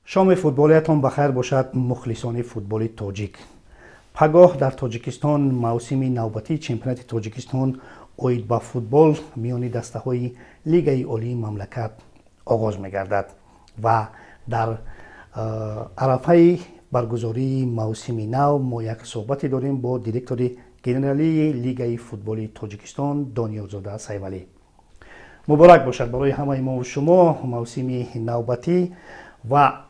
Шоми футболиятон ба хайр бошад, мухлисони футболи тоҷик. Пагоҳ дар Тоҷикистон мавсими навбатии чемпионати Тоҷикистон оид ба футбол миёни дастаҳои Лигаи Олии мамлакат оғоз мегардад ва дар арафаи баргузории мавсими нав мо як суҳбате дорем бо директори генералии Лигаи футболи Тоҷикистон Дониёрзода Сайвалӣ. Муборак бошад барои ҳамаи мову шумо мавсими навбатӣ. Ва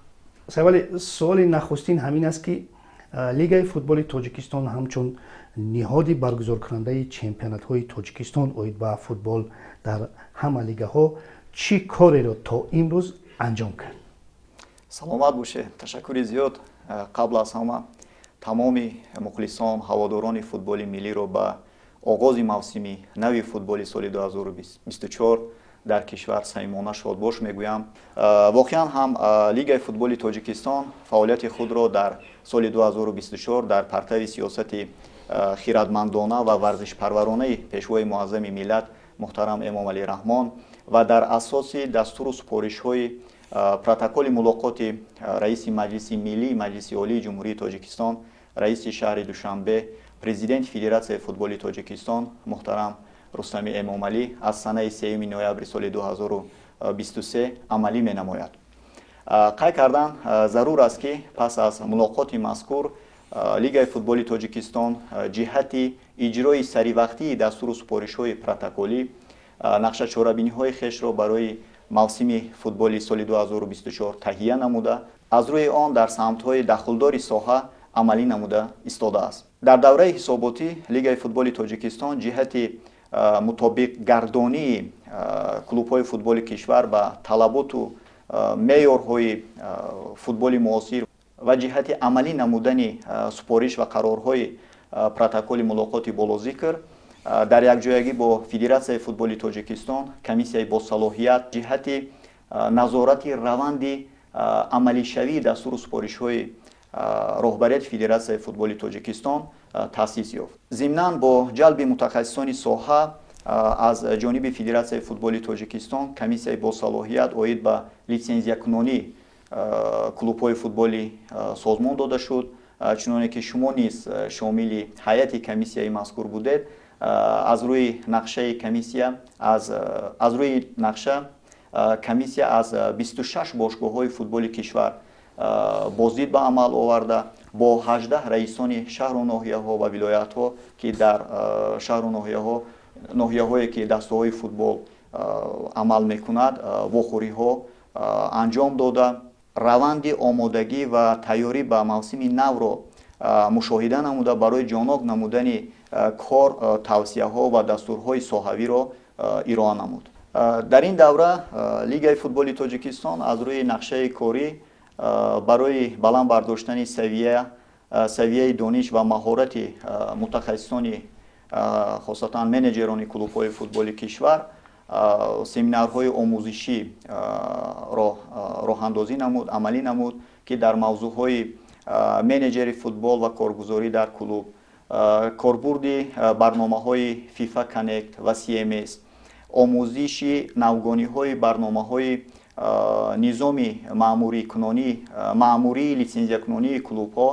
Сайвалӣ, суоли нахустин ҳамин аст, ки Лигаи футболи Тоҷикистон ҳамчун ниҳоди баргузоркунандаи чемпионатҳои Тоҷикистон оид ба футбол дар ҳама лигаҳо чӣ кореро то имрӯз анҷом кард? Саломат бошед, ташаккури зиёд. Қабл аз ҳама тамоми мухлисон, ҳаводорони футболи миллиро ба оғози мавсими нави футболи соли 2024 дар кишвар самимона шодбош мегӯям. Воқеан ҳам, Лигаи футболи Тоҷикистон фаъолияти худро дар соли 2024 дар партави сиёсати хирадмандона ва варзишпарваронаи Пешвои муаззами миллат муҳтарам Эмомалӣ Раҳмон ва дар асоси дастуру супоришҳои протоколи мулоқоти раиси Маҷлиси Миллии Маҷлиси Олии Ҷумҳурии Тоҷикистон, раиси шаҳри Душанбе, президенти Федератсияи футболи Тоҷикистон муҳтарам Рустами Эмомалӣ аз санаи 3 ноябри соли 2023 амалӣ менамояд. Қайд кардан зарур аст, ки пас аз мулоқоти мазкур Лигаи футболи Тоҷикистон ҷиҳати иҷрои саривақтии дастуру супоришҳои протоколӣ нақшачорабиниҳои хешро барои мавсими футболи соли 2024 таҳия намуда, аз рӯи он дар самтҳои дахлдори соҳа амалӣ намуда истодааст. Дар давраи ҳисоботӣ Лигаи футболи Тоҷикистон ҷиҳати мутобиқгардонии клубҳои футболи кишвар ба талаботу меъёрҳои футболи муосир ва ҷиҳати амалӣ намудани супориш ва қарорҳои протоколи мулоқоти болозикр дар якҷоягӣ бо Федератсияи футболи Тоҷикистон комиссияи босалоҳият ҷиҳати назорати раванди амалишавии дастуру супоришҳои роҳбарияти Федератсияи футболи Тоҷикистон таъсис ёфт. Зимнан, бо ҷалби мутахассисони соҳа аз ҷониби Федератсияи футболи Тоҷикистон комиссияи босалоҳият оид ба литсензиякунонӣ клубҳои футболӣ созмон дода шуд. Чуноне ки шумо низ шомили ҳайати комиссияи мазкур будед, аз рӯи нақшаи комиссия аз рӯи нақша комиссия аз 26 бошгоҳҳои футболи кишвар боздид ба амал оварда, бо 18 раисони шаҳру ноҳияҳо ва вилоятҳо, ки дар шаҳру ноҳияҳо, ноҳияҳое ки дастаҳои футбол амал мекунад, вохӯриҳо анҷом дода, раванди омодагӣ ва тайёрӣ ба мавсими навро мушоҳида намуда, барои ҷонок намудани кор тавсияҳо ва дастурҳои соҳавиро ироа намуд. Дар ин давра Лигаи футболи Тоҷикистон аз рӯи нақшаи корӣ барои баланд бардоштани савияи дониш ва маҳорати мутахассисони, хосатан менеҷерони клубҳои футболи кишвар семинарҳои омӯзишӣ роҳандозӣ намуд, амалӣ намуд, ки дар мавзӯъҳои менеҷери футбол ва коргузорӣ дар клуб, корбурди барномаҳои FIFA Connect ва CMS, омӯзиши навгониҳои барномаҳои низоми маъмурикунонӣ, маъмурии литсензиякунонии клубҳо,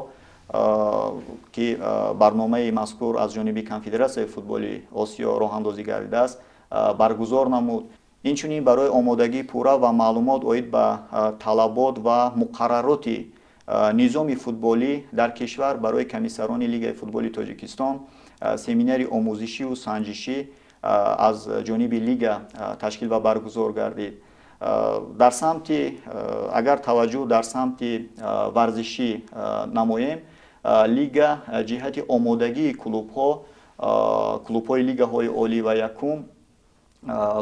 ки барномаи мазкур аз ҷониби Конфедератсияи футболи Осиё роҳандозӣ гардидааст, баргузор намуд. Инчунин, барои омодагии пурра ва маълумот оид ба талабот ва муқаррароти низоми футболӣ дар кишвар барои комиссарони Лигаи футболи Тоҷикистон семинари омӯзишиву санҷишӣ аз ҷониби лига ташкил ва баргузор гардид. Дар самти, агар таваҷҷӯҳ дар самти варзишӣ намоем, лига ҷиҳати омодагии клубҳо, клубҳои лигаҳои олӣ ва якум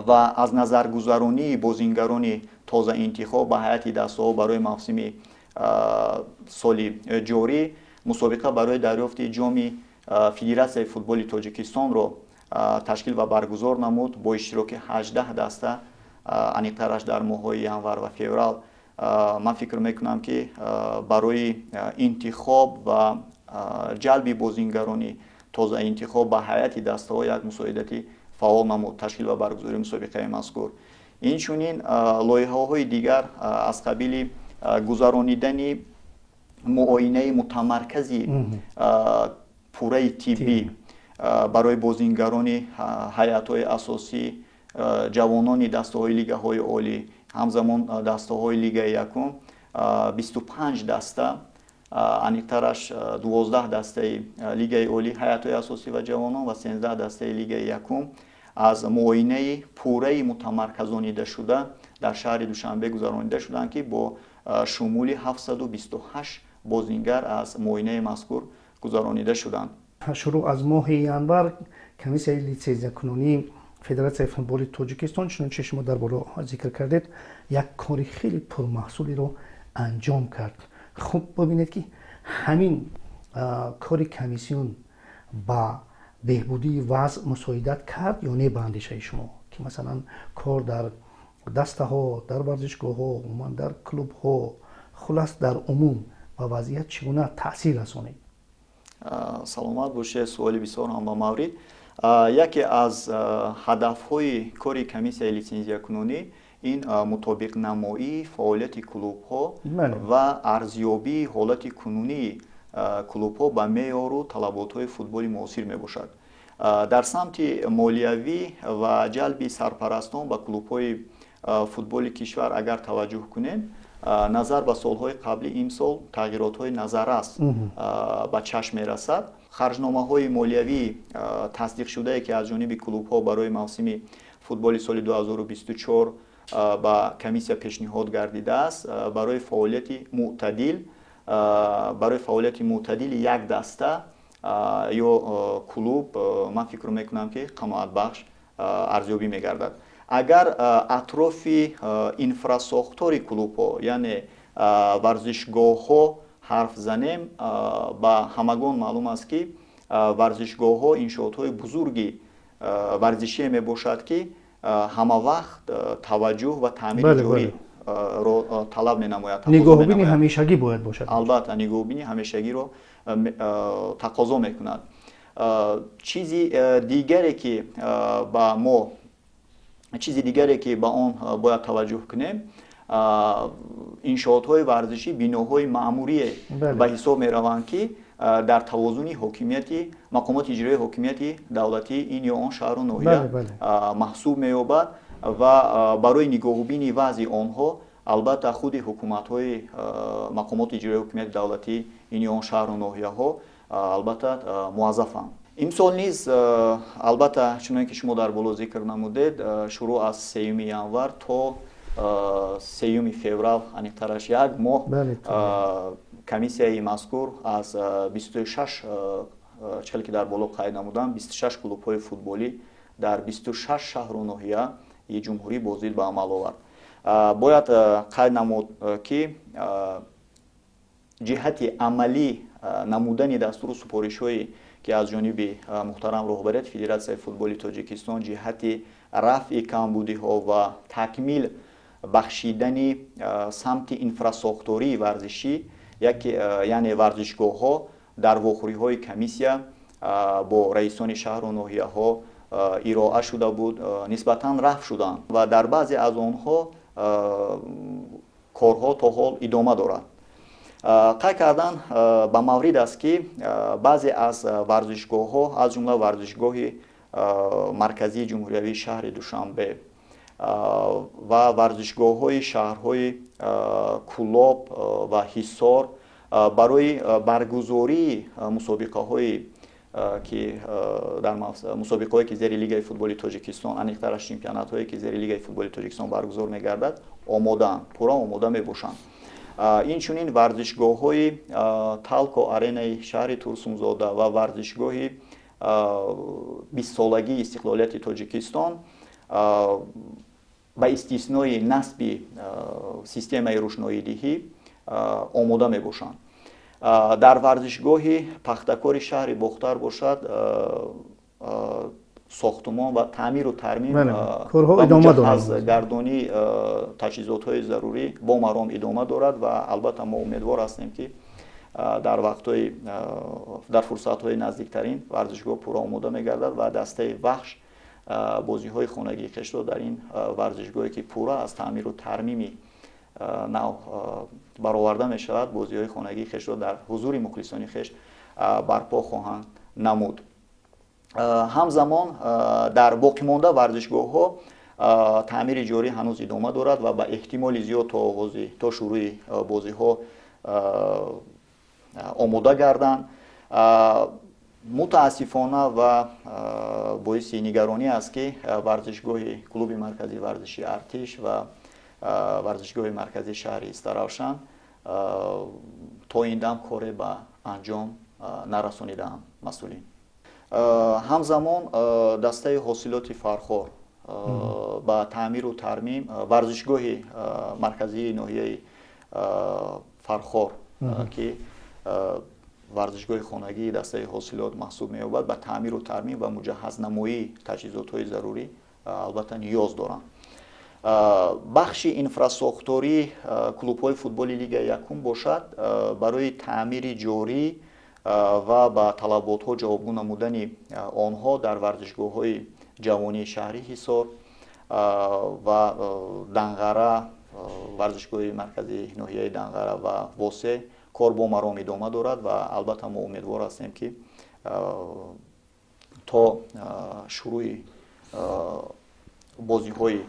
ва аз назаргузаронии бозингарони тозаинтихоб ба ҳайати дастаҳо барои мавсими соли ҷорӣ мусобиқа барои дарёфти ҷоми Федератсияи футболи Тоҷикистонро ташкил ва баргузор намуд бо иштироки 18 даста, аниқтараш дар моҳҳои январ ва феврал. Ман фикр мекунам, ки барои интихоб ва ҷалби бозингарони тозаинтихоб ба ҳайати дастаҳо як мусоидати фаъол намуд ташкил ва баргузории мусобиқаи мазкур. Инчунин, лоиҳаҳои дигар аз қабили гузаронидани муоинаи мутамаркази пурраи тиббӣ барои бозингарони ҳайатҳои асосӣ, ҷавонони дастаҳои лигаҳои олӣ, ҳамзамон дастаҳои лигаи якум, 25 даста, аниқтараш 12 дастаи лигаи олӣ, ҳайатҳои асосӣ ва ҷавонон ва 13 дастаи лигаи якум аз муоинаи пурраи мутамарказонидашуда дар шаҳри Душанбе гузаронида шуданд, ки бо шумули 728 бозингар аз муоинаи мазкур гузаронида шуданд. Шурӯъ аз моҳи январ комиссияи литсензиякунонии Федератсияи футболи Тоҷикистон, чунончи шумо дар боло зикр кардед, як кори хеле пурмаҳсулиро анҷом кард. Хуб, бибинед, ки ҳамин кори комиссион ба беҳбудии вазъ мусоидат кард ё не, ба андешаи шумо, ки масалан кор дар дастаҳо, дар варзишгоҳҳо, умуман дар клубҳо, хулас дар умум ба вазъият чӣ гуна таъсир расонид? Саломат бошед, суоли бисёр ҳам ба маврид. Яке аз ҳадафҳои кори комиссияи литсензиякунонӣ ин мутобиқнамоии фаъолияти клубҳо ва арзёбии ҳолати кунунии клубҳо ба меъёру талаботҳои футболи муосир мебошад. Дар самти молиявӣ ва ҷалби сарпарастон ба клубҳои футболи кишвар агар таваҷҷӯҳ кунем, назар ба солҳои қаблӣ имсол тағйиротҳои назаррас ба чашм мерасад. Харҷномаҳои молиявии тасдиқшудае, ки аз ҷониби клубҳо барои мавсими футболи соли 2024 ба комиссия пешниҳод гардидааст, барои фаъолияти мӯътадили як даста ё клуб, ман фикр мекунам, ки қаноатбахш арзёбӣ мегардад. Агар атрофи инфрасохтори клубҳо, яъне варзишгоҳҳо ҳарф занем, ба ҳамагон маълум аст, ки варзишгоҳҳо иншоотҳои бузурги варзишие мебошад, ки ҳамавақт таваҷҷӯҳ ва таъмири ҷорӣро талаб менамояд. Нигоҳубини ҳамешагӣ бояд бошад. Албатта, нигоҳубини ҳамешагиро тақозо мекунад. Чизи дигаре, ки ба он бояд таваҷҷӯҳ кунем, иншоотҳои варзишӣ биноҳои маъмурие ба ҳисоб мераванд, ки дар тавозуни ҳокимияти мақомоти иҷроии ҳокимияти давлатии ин ё он шаҳру ноҳия маҳсуб меёбад ва барои нигоҳубини вазъи онҳо албатта худи ҳукуматҳои мақомоти иҷроии ҳокимияти давлатии ин ё он шаҳру ноҳияҳо албатта муваззафанд. Имсол низ албатта, чуноне ки шумо дар боло зикр намудед, шурӯъ аз 3 январ то 3 феврал, аниқтараш як моҳ, комиссияи мазкур аз 26, чӣ ки дар боло қайд намудам, 26 клубҳои футболӣ дар 26 шаҳру ноҳияи ҷумҳурӣ боздид ба амал овард. Бояд қайд намуд, ки ҷиҳати амалӣ намудани дастуру супоришҳое, ки аз ҷониби муҳтарам роҳбарияти Федератсияи футболи Тоҷикистон ҷиҳати рафъи камбудиҳо ва такмил бахшидани самти инфрасохтории варзишӣ, яъне варзишгоҳҳо, дар вохӯриҳои комиссия бо раисони шаҳру ноҳияҳо ироа шуда буд, нисбатан рафъ шуданд ва дар баъзе аз онҳо корҳо то ҳол идома дорад. Қайд кардан ба маврид аст, ки баъзе аз варзишгоҳҳо, аз ҷумла варзишгоҳи марказии ҷумҳуриявии шаҳри Душанбе ва варзишгоҳҳои шаҳрҳои Кӯлоб ва Ҳисор, барои баргузории мусобиқаҳое ки дар мусобиқаҳое, ки зери Лигаи футболи Тоҷикистон, аниқтараш чемпионатҳое, ки зери Лигаи футболи Тоҷикистон баргузор мегардад, омодаанд, пурра омода мебошанд. Инчунин варзишгоҳҳои Талко Аренаи шаҳри Турсунзода ва варзишгоҳи 20-солагии истиқлолияти Тоҷикистон ба истиснои насби системаи рӯшноидиҳӣ омода мебошанд. Дар варзишгоҳи Пахтакори шаҳри Бохтар бошад, сохтумон ва таъмиру тармим аз гардонии таҷҳизотҳои зарурӣ бо маром идома дорад ва албатта мо умедвор ҳастем, ки дар вақтҳои дар фурсатҳои наздиктарин варзишгоҳ пурра омода мегардад ва дастаи Вахш бозиҳои хонагии хешро дар ин варзишгоҳе, ки пурра аз таъмиру тармими нав бароварда мешавад, бозиҳои хонагии хешро дар ҳузури мухлисони хеш барпо хоҳанд намуд. Ҳамзамон дар боқимонда варзишгоҳҳо таъмири ҷорӣ ҳанӯз идома дорад ва ба эҳтимоли зиёд то оғози то шурӯи бозиҳо омода гарданд. Мутаассифона ва боиси нигаронӣ аст, ки варзишгоҳи клуби марказии варзиши Артиш ва варзишгоҳи марказии шаҳри Истаравшан то ин дам коре ба анҷом нарасонидаанд масъулин. Ҳамзамон дастаи Ҳосилоти Фархор ба таъмиру тармим варзишгоҳи марказии ноҳияи Фархор, ки варзишгоҳи хонагии дастаи Ҳосилот маҳсуб меёбад, ба таъмиру тармим ва муҷаҳҳазнамоии таҷҳизотҳои зарурӣ албатта ниёз доранд. Бахши инфрасохтории клубҳои футболи Лигаи якум бошад, барои таъмири ҷорӣ ва ба талаботҳо ҷавобгӯ намудани онҳо дар варзишгоҳҳои ҷавонии шаҳри Ҳисор ва Данғара, варзишгоҳи марказии ноҳияи Данғара ва Восе кор бо маром идома дорад ва албатта мо умедвор ҳастем, ки то шурӯи бозиҳои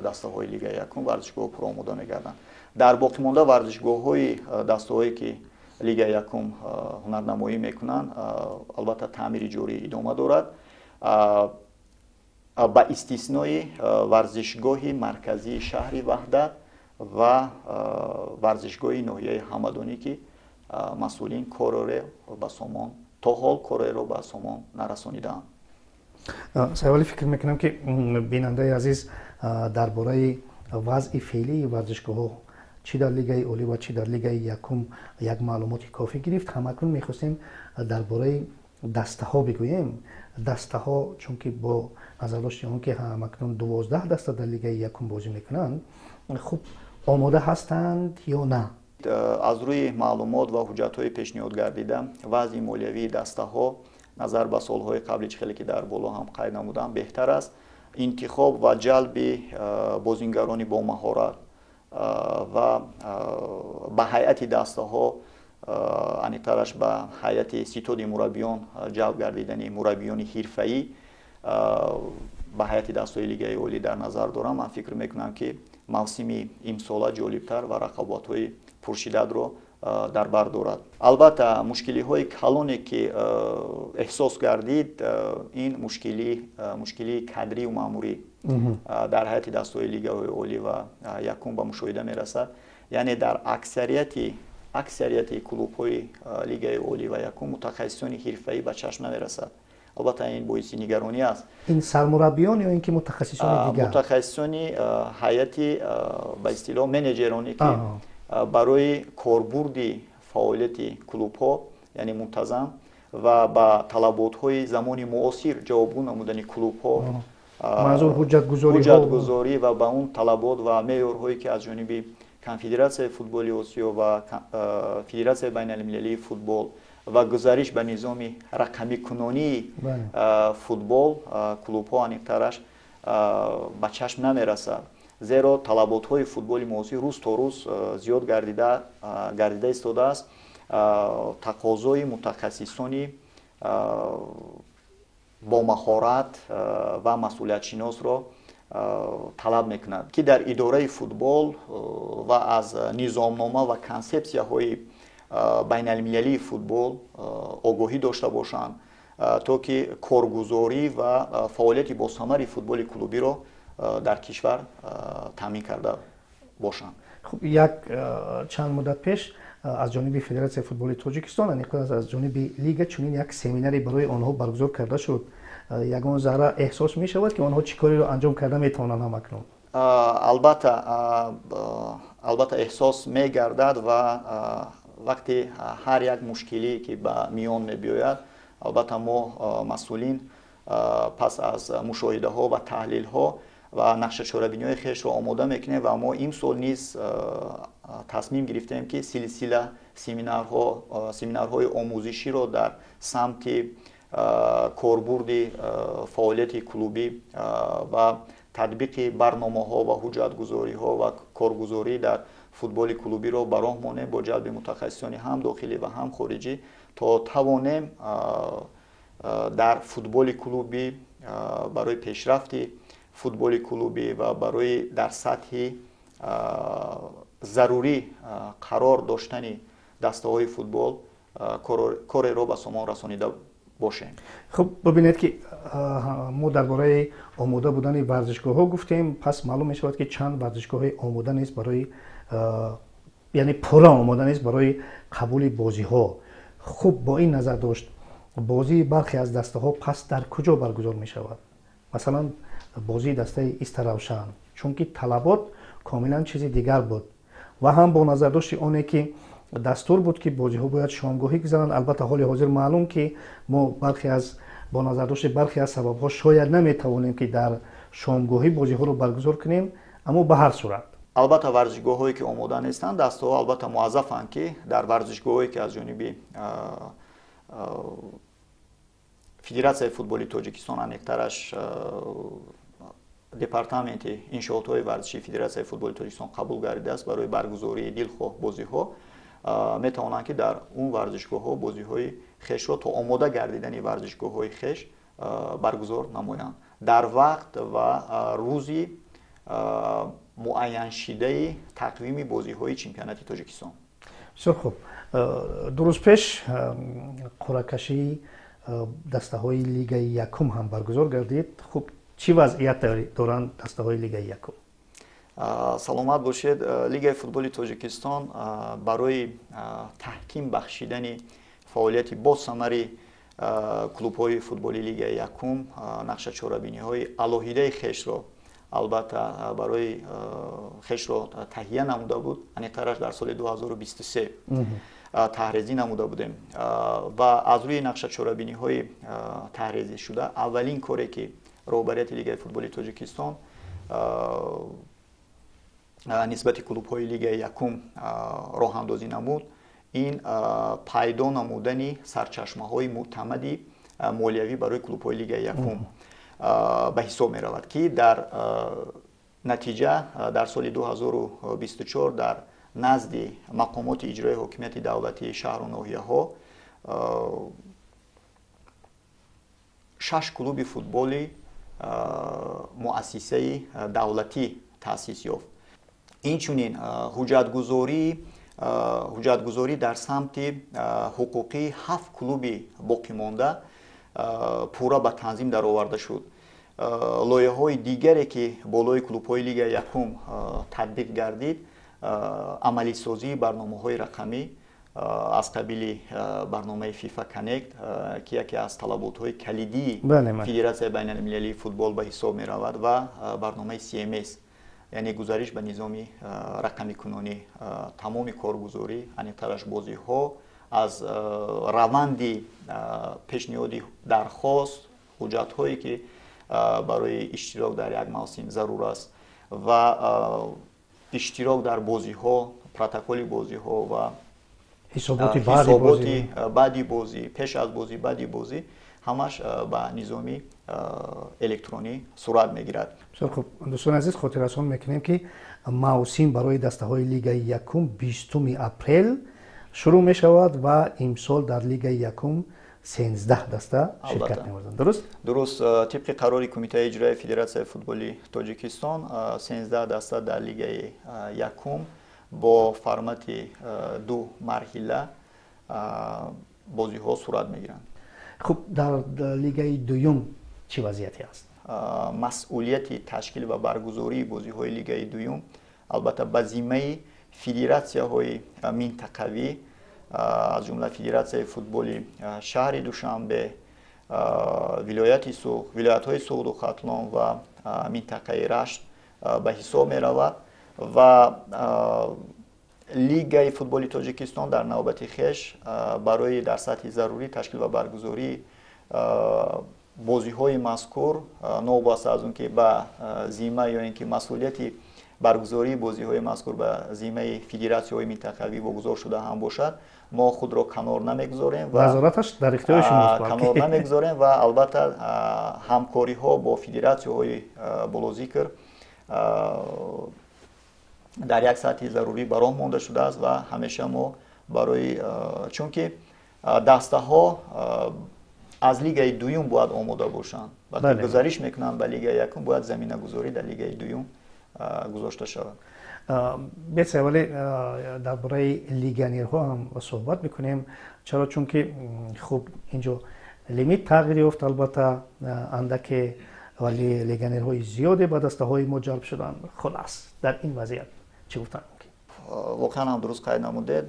дастаҳои Лигаи якум варзишгоҳҳо пурра мегарданд. Дар боқимонда варзишгоҳҳои дастаҳое, ки Лигаи якум ҳунарнамоӣ мекунанд, албатта таъмири ҷорӣ идома дорад, ба истиснои варзишгоҳи марказии шаҳри Ваҳдат ва варзишгоҳи ноҳияи Ҳамадонӣ, ки масъулин короре ба сомон то ҳол кореро ба сомон нарасонидаанд. Саволи, фикр мекунам, ки бинандаи азиз дар бораи вазъи феълии варзишгоҳҳо чӣ дар Лигаи олӣ ва чӣ дар Лигаи якум як маълумоти кофӣ гирифт. Ҳамакнун мехостем дар бораи дастаҳо бигӯем. Дастаҳо, чунки бо назардошти он ки ҳамакнун 12 даста дар Лигаи якум бозӣ мекунанд, хуб омода ҳастанд ё на? Аз рӯи маълумот ва ҳуҷҷатҳои пешниҳод гардида, вазъи молиявии дастаҳо назар ба солҳои қабли, чӣ хеле ки дар боло ҳам қайд намудам, беҳтар аст. Интихоб ва ҷалби бозингарони бомаҳорат ва ба ҳайати дастаҳо, аниқтараш ба ҳайати ситоди мураббиён ҷалб гардидани мураббиёни ҳирфаӣ ба ҳайати дастаҳои Лигаи олӣ дар назар дорам. Ман фикр мекунам, ки мавсими имсола ҷолибтар ва рақобатҳои пуршиддатро дар бар дорад. Албатта, мушкилиҳои калоне, ки эҳсос гардид, ин мушкилии кадрию маъмурӣ дар ҳайати дастаҳои лигаҳои олӣ ва якум ба мушоҳида мерасад. Яъне дар аксарияти клубҳои Лигаи олӣ ва якум мутахассисони ҳирфаӣ ба чашм намерасад. Албатта, ин боиси нигаронӣ аст. Ин сармураббиён ё ин ки мутахассисони дигар? Мутахассисони ҳайати, ба истилоҳ, менеҷероне, ки барои корбурди фаъолияти клубҳо, яъне мунтазам ва ба талаботҳои замони муосир ҷавобгӯ намудани клубҳо, манзур ҳуҷҷатгузорӣ ва ба он талабот ва меъёрҳое, ки аз ҷониби Конфедератсияи футболи Осиё ва Федератсияи байналмилалии футбол ва гузариш ба низоми рақамикунонии футбол, клубҳо аниқтараш, ба чашм намерасад. Зеро талаботҳои футболи муосир рӯз то рӯз зиёд гардида истодааст, тақозои мутахассисони бомаҳорат ва масъулиятшиносро талаб мекунад, ки дар идораи футбол ва аз низомнома ва консепсияҳои байналмилалии футбол огоҳӣ дошта бошанд, то ки коргузорӣ ва фаъолияти босамари футболи клубиро дар кишвар таъмин карда бошанд. Хуб, як чанд муддат пеш аз ҷониби Федератсияи футболи Тоҷикистон, аниқтар аз ҷониби лига, чунин як семинаре барои онҳо баргузор карда шуд. Ягон зарра эҳсос мешавад, ки онҳо чӣ кореро анҷом карда метавонанд ҳамакнун? Албатта, эҳсос мегардад ва вақте ҳар як мушкилӣ, ки ба миён мебиёяд, албатта мо масъулин пас аз мушоҳидаҳо ва таҳлилҳо ва нақшачорабиниҳои хешро омода мекунем ва мо имсол низ тасмим гирифтем, ки силсила семинарҳои омӯзиширо дар самти корбурди фаъолияти клубӣ ва татбиқи барномаҳо ва ҳуҷҷатгузориҳо ва коргузорӣ дар футболи клубиро ба роҳ монем бо ҷалби мутахассисони ҳам дохилӣ ва ҳам хориҷӣ, то тавонем дар футболи клубӣ барои пешрафти футболи клубӣ ва барои дар сатҳи зарурӣ қарор доштани дастаҳои футбол кореро ба сомон расонида бошем. Хуб, бибинед ки мо дар бораи омода будани варзишгоҳҳо гуфтем, пас маълум мешавад ки чанд варзишгоҳҳои омода нест барои, яъне пурра омода нест барои қабули бозиҳо. Хуб, бо ин назар дошт бозии бархе аз дастаҳо пас дар куҷо баргузор мешавад? Масалан, бозии дастаи Истаравшан, чунки талабот комилан чизи дигар буд ва ҳам бо назардошти оне ки дастур буд ки бозиҳо бояд шомгоҳӣ гузаранд. Албатта, ҳоли ҳозир маълум ки мо бархе аз бо назардошти бархе аз сабабҳо шояд наметавонем ки дар шомгоҳӣ бозиҳоро баргузор кунем, аммо ба ҳар сурат албатта варзишгоҳҳое ки омода нестанд, дастаҳо албатта муаззафанд ки дар варзишгоҳҳое ки аз ҷониби Федератсияи футболи Тоҷикистон, аниқтараш департаменти иншоотҳои варзишии Федератсияи футболи Тоҷикистон қабул гардидааст барои баргузории дилхоҳ бозиҳо, метавонанд ки дар он варзишгоҳҳо бозиҳои хешро то омода гардидани варзишгоҳҳои хеш баргузор намоянд дар вақт ва рӯзи муайяншидаи тақвими бозиҳои чемпионати Тоҷикистон. Бисёр хуб. Ду рӯз пеш қуръакашии дастаҳои Лигаи якум ҳам баргузор гардид. Хуб, чӣ вазъият доранд дастаҳои Лигаи якум? Саломат бошед. Лигаи футболи Тоҷикистон барои таҳким бахшидани фаъолияти босамари клубҳои футболи Лигаи якум нақшачорабиниҳои алоҳидаи хешро албатта барои хешро таҳия намуда буд. Аниқтараш дар соли 2023 таҳрезӣ намуда будем ва аз рӯи нақшачорабиниҳои таҳрезӣ шуда аввалин коре ки роҳбарияти Лигаи футболи Тоҷикистон нисбати клубҳои Лигаи якум роҳандозӣ намуд, ин пайдо намудани сарчашмаҳои мӯътамади молиявӣ барои клубҳои Лигаи якум ба ҳисоб меравад, ки дар натиҷа дар соли 2024 дар назди мақомоти иҷроии ҳокимияти давлатии шаҳру ноҳияҳо 6 клуби футболи муассисаи давлатӣ таъсис ёфт. Инчунин ҳуҷҷатгузорӣ дар самти ҳуқуқии 7 клуби боқимонда пурра ба танзим дароварда шуд. Лоиҳаҳои дигаре ки болои клубҳои Лигаи якум татбиқ гардид, амалисозии барномаҳои рақамӣ аз қабили барномаи FIFA Connect, ки яке аз талаботҳои калидии Федератсияи байналмилалии футбол ба ҳисоб меравад, ва барномаи CMS, яъне гузариш ба низоми рақамикунонӣ, тамоми коргузорӣ, аниқтараш бозиҳо аз раванди пешниҳоди дархост, ҳуҷҷатҳое ки барои иштирок дар як мавсим зарур аст ва иштирок дар бозиҳо, протоколи бозиҳо ва ҳисоботи баъди бозӣ, пеш аз бозӣ, баъди бозӣ, ҳамаш ба низоми электронӣ сурат мегирад. Бисёр хуб, дӯстони азиз, хотиррасон мекунем ки мавсим барои дастаҳои Лигаи якум 20 апрел шурӯъ мешавад ва имсол дар Лигаи якум 13 даста ширкат меварзанд. Дуруст? Дуруст. Тибқи қарори Кумитаи иҷроияи Федератсияи футболи Тоҷикистон 13 даста дар Лигаи якум бо формати 2 марҳила бозиҳо сурат мегиранд. Хуб, дар Лигаи дуюм чӣ вазъияте аст? Масъулияти ташкил ва баргузории бозиҳои Лигаи дуюм албатта ба зиммаи федератсияҳои минтақавӣ, аз ҷумла Федератсияи футболи шаҳри Душанбе, вилояти Суғд, вилоятҳои Суғду Хатлон ва минтақаи Рашт ба ҳисоб меравад ва Лигаи футболи Тоҷикистон дар навбати хеш барои дар сатҳи зарурӣ ташкил ва баргузории бозиҳои мазкур, новобаста аз он ки ба зимма ё ин ки масъулияти баргузории бозиҳои мазкур ба зиммаи федератсияҳои минтақавӣ вогузор шуда ҳам бошад, мо худро канор намегузорем ва назораташ дар ихтиёри шумост, канор намегузорем ва албатта ҳамкориҳо бо федератсияҳои болозикр Дар як сатҳи зарурӣ ба роҳ монда шудааст ва ҳамеша мо барои, чунки дастаҳо аз лигаи дуюм бояд омода бошанд, вақте гузариш мекунанд ба лигаи якум, бояд заминагузорӣ дар лигаи дуюм гузошта шавад. Бес, аввале дар бораи легионерҳо ҳам суҳбат мекунем. Чаро? Чунки хуб, инҷо лимит тағйир ёфт, албатта андаке, вале легионерҳои зиёде ба дастаҳои мо ҷалб шуданд. Хулас, дар ин вазъият чӣ гуфтан мумкин? Воқеан ҳам дуруст қайд намудед.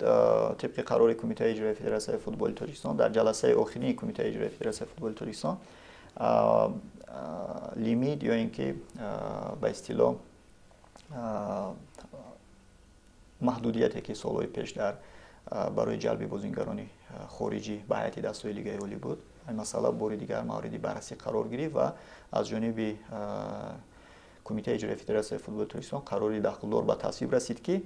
Тибқи қарори Кумитаи иҷроии Федератсияи футболи Тоҷикистон дар ҷаласаи охирини Кумитаи иҷроии Федератсияи футболи Тоҷикистон лимит ё ин ки ба истилоҳ маҳдудияте, ки солҳои пеш дар барои ҷалби бозингарони хориҷӣ ба ҳайати дастаҳои Лигаи Олӣ буд, ин масъала бори дигар мавриди баррасӣ қарор гирифт ва аз ҷониби Кумитаи иҷроии Федератсияи футболи Тоҷикистон қарори дахлдор ба тасвиб расид, ки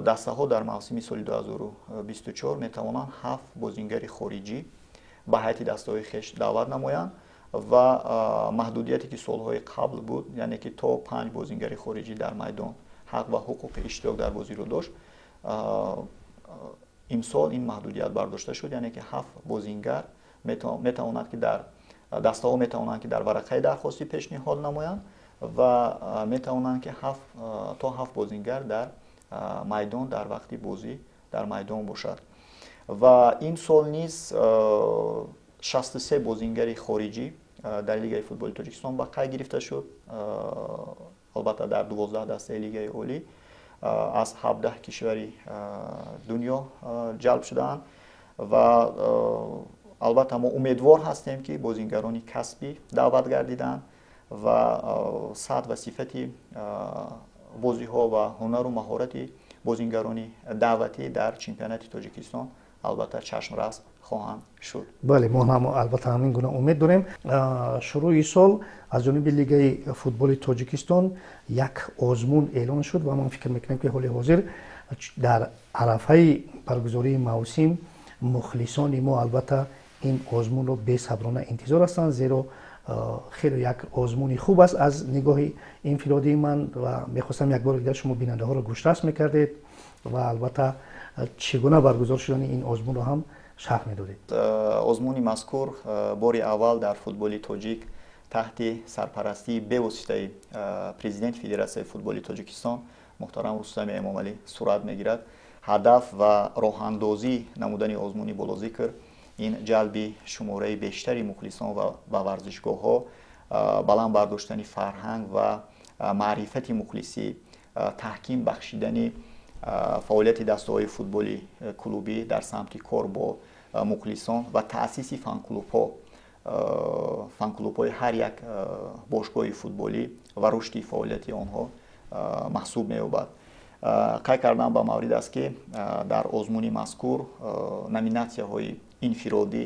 дастаҳо дар мавсими соли 2024 метавонанд ҳафт бозингари хориҷӣ ба ҳайати дастаҳои хеш даъват намоянд ва маҳдудияте, ки солҳои қабл буд, яъне ки то панҷ бозингари хориҷӣ дар майдон ҳақ ва ҳуқуқи иштирок дар бозиро дошт, имсол ин маҳдудият бардошта шуд, яъне ки ҳафт бозингар метавонад ки дар дастаҳо метавонанд ки дар варақаи дархостӣ пешниҳод намоянд ва метавонанд ки то ҳафт бозингар дар майдон, дар вақти бозӣ дар майдон бошад. Ва ин сол низ 63 бозингари хориҷӣ дар Лигаи футболи Тоҷикистон ба қайд гирифта шуд, албатта дар 12 дастаи Лигаи Олӣ аз 17 кишвари дунё ҷалб шудаанд ва албатта мо умедвор ҳастем, ки бозингарони касбӣ даъват гардиданд ва сатҳ ва сифати бозиҳо ва ҳунару маҳорати бозингарони даъватӣ дар чемпионати Тоҷикистон албатта чашмрас хоҳанд шуд. Бале, мо ҳам албатта ҳамин гуна умед дорем. Шурӯи сол аз ҷониби Лигаи футболи Тоҷикистон як озмун эълон шуд ва ман фикр мекунам, ки ҳоли ҳозир дар арафаи баргузории мавсим мухлисони мо албатта ин озмунро бесаброна интизор ҳастанд, зеро хеле як озмуни хуб аст аз нигоҳи инфиродии ман. Ва мехостам як бори дигар шумо бинандаҳоро гӯшрас мекардед ва албатта чӣ гуна баргузор шудани ин озмунро ҳам шарҳ медодед. Озмуни мазкур бори аввал дар футболи тоҷик таҳти сарпарастии бевоситаи президенти Федератсияи футболи Тоҷикистон муҳтарам Рустами Эмомалӣ сурат мегирад. Ҳадаф ва роҳандозӣ намудани озмуни болозикр ин ҷалби шумораи бештари мухлисон ва ба варзишгоҳҳо, баланд бардоштани фарҳанг ва маърифати мухлисӣ, таҳким бахшидани фаъолияти дастаҳои футболи клубӣ дар самти кор бо мухлисон ва таъсиси фанклубҳо, фанклубҳои ҳар як бошгоҳи футболӣ ва рушди фаъолияти онҳо маҳсуб меёбад. Қайд кардан ба маврид аст, ки дар озмуни мазкур номинатсияҳои инфиродӣ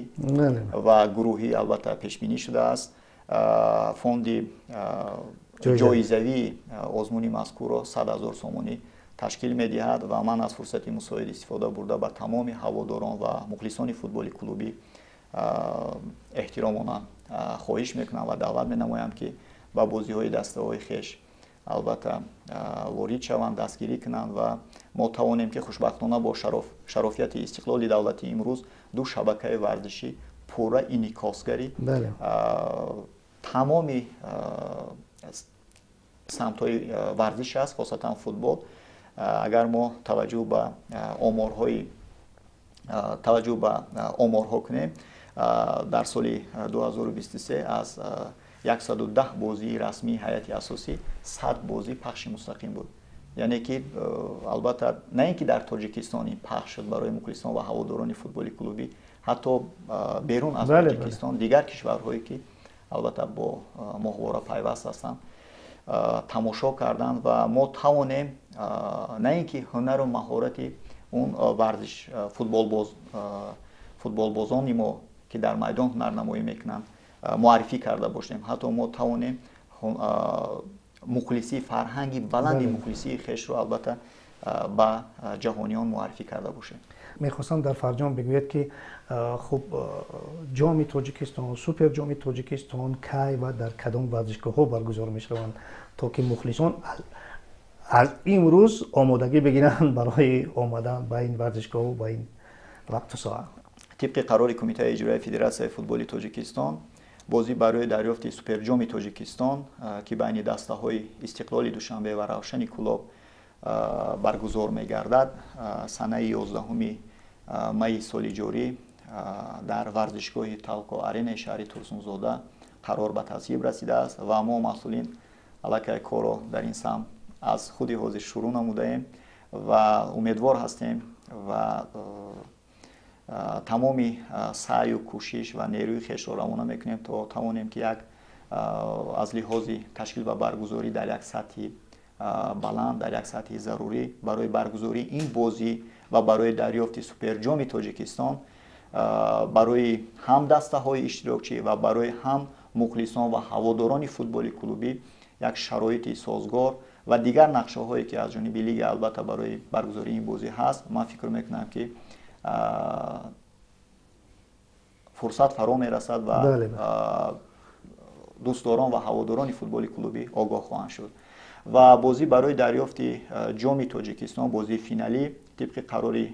ва гурӯҳӣ албатта пешбинӣ шудааст. Фонди ҷоизавии озмуни мазкурро 100 000 сомонӣ ташкил медиҳад ва ман аз фурсати мусоид истифода бурда ба тамоми ҳаводорон ва мухлисони футболи клубӣ эҳтиромона хоҳиш мекунам ва даъват менамоям, ки ба бозиҳои дастаҳои хеш албатта ворид шаванд, дастгирӣ кунанд ва мо тавонем, ки хушбахтона бо шарофияти истиқлоли давлати имрӯз ду шабакаи варзишӣ пурра инъикосгари тамоми самтҳои варзиш аст, хосатан футбол. Агар мо таваҷҷӯҳ ба оморҳо кунем, дар соли 2023 аз 110 бозии расмии ҳайати асосӣ 100 бозӣ пахши мустақим буд, яъне ки албатта на ин ки дар Тоҷикистон ин пахш шуд барои мухлисон ва ҳаводорони футболи клубӣ, ҳатто берун аз Тоҷикистон, дигар кишварҳое, ки албатта бо моҳвора пайваст ҳастанд, тамошо карданд ва мо тавонем на ин ки ҳунару маҳорати он варзиш футболбозони мо, ки дар майдон ҳунарнамоӣ мекунанд, муаррифӣ карда бошем, ҳатто мо тавонем мухлисӣ, фарҳанги баланди мухлисии хешро албатта ба ҷаҳониён муаррифӣ карда бошем. Мехостам дар фарҷом бигӯяд, ки хуб, Ҷоми Тоҷикистон, Супер Ҷоми Тоҷикистон кай ва дар кадом варзишгоҳҳо баргузор мешаванд, то ки мухлисон Аз имрӯз омодагӣ бигиранд барои омадан ба ин варзишгоҳу ба ин вақту соат. Тибқи қарори Кумитаи иҷроияи Федератсияи футболи Тоҷикистон, бозӣ барои дарёфти Суперҷоми Тоҷикистон, ки байни дастаҳои Истиқлоли Душанбе ва Равшани Кӯлоб баргузор мегардад, санаи 11 майи соли ҷорӣ дар варзишгоҳи Талко Аренаи шаҳри Турсунзода қарор ба тасвиб расидааст ва мо, масъулин, аллакай корро дар ин самт аз худи ҳозир шурӯъ намудаем ва умедвор ҳастем ва тамоми саъю кӯшиш ва нерӯи хешро равона мекунем, то тавонем, ки як аз лиҳози ташкил ва баргузорӣ дар як сатҳи баланд, дар як сатҳи зарурӣ барои баргузории ин бозӣ ва барои дарёфти Суперҷоми Тоҷикистон барои ҳам дастаҳои иштирокчӣ ва барои ҳам мухлисон ва ҳаводорони футболи клубӣ як шароити созгор ва дигар нақшаҳое, ки аз ҷониби лига албатта барои баргузории ин бозӣ ҳаст, ман фикр мекунам, ки фурсат фаро мерасад ва дӯстдорон ва ҳаводорони футболи клубӣ огоҳ хоҳанд шуд. Ва бозӣ барои дарёфти Ҷоми Тоҷикистон, бозии финалӣ, тибқи қарори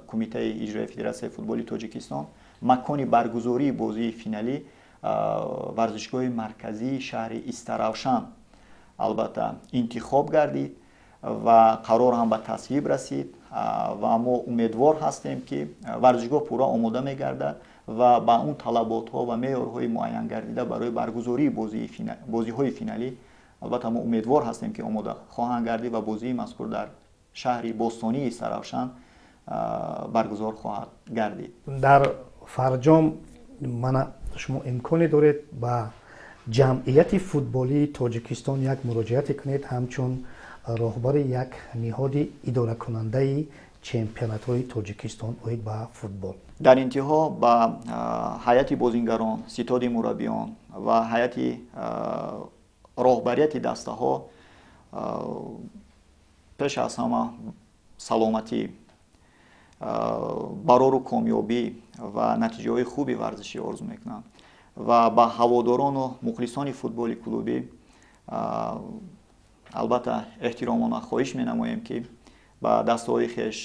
Кумитаи иҷроияи Федератсияи футболи Тоҷикистон, макони баргузории бозии финалӣ варзишгоҳи марказии шаҳри Истаравшан албатта интихоб гардид ва қарор ҳам ба тасвиб расид ва мо умедвор ҳастем, ки варзишгоҳ пурра омода мегардад ва ба он талаботҳо ва меъёрҳои муайянгардида барои баргузории бозиҳои финалӣ албатта мо умедвор ҳастем, ки омода хоҳанд гардид ва бозии мазкур дар шаҳри бостонии Истаравшан баргузор хоҳад гардид. Дар фарҷом мана шумо имконе доред ба ҷамъияти футболии Тоҷикистон як муроҷиате кунед, ҳамчун роҳбари як ниҳоди идоракунандаи чемпионатҳои Тоҷикистон оид ба футбол. Дар интиҳо ба ҳайати бозингарон, ситоди мураббиён ва ҳайати роҳбарияти дастаҳо пеш аз ҳама саломатӣ, барору комёбӣ ва натиҷаҳои хуби варзишӣ орзу мекунам ва ба ҳаводорону мухлисони футболи клубӣ албатта эҳтиромона хоҳиш менамоем, ки ба дастаҳои хеш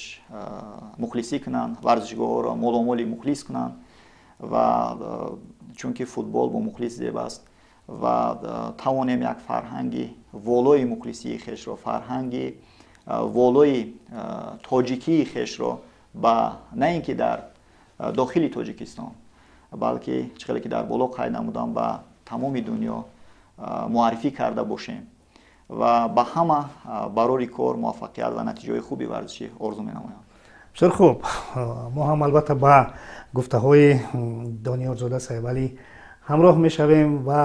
мухлисӣ кунанд, варзишгоҳҳоро моломоли мухлис кунанд ва чунки футбол бо мухлис зеб аст ва тавонем як фарҳанги волои мухлисии хешро, фарҳанги волои тоҷикии хешро ба на ин ки дар дохили Тоҷикистон, балки чӣ хеле ки дар боло қайд намудам, ба тамоми дунё муаррифӣ карда бошем ва ба ҳама барори кор, муваффақият ва натиҷаҳои хуби варзишӣ орзу менамоям. Бисёр хуб. Мо ҳам албатта ба гуфтаҳои Дониёрзода Сайфалӣ ҳамроҳ мешавем ва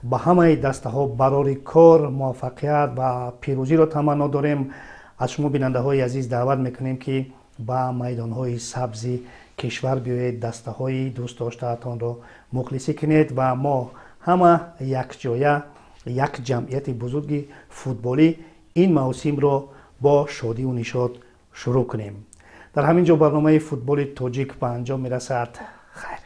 ба ҳамаи дастаҳо барори кор, муваффақият ва пирӯзиро таманно дорем. Аз шумо, бинандаҳои азиз, даъват мекунем, ки ба майдонҳои сабзи кишвар биёед, дастаҳои дӯстдоштаатонро мухлисӣ кунед ва мо ҳама якҷоя, як ҷамъияти бузурги футболӣ, ин мавсимро бо шодиву нишот шурӯъ кунем. Дар ҳамин ҷо барномаи «Футболи тоҷик» ба анҷом мерасад. Хайр.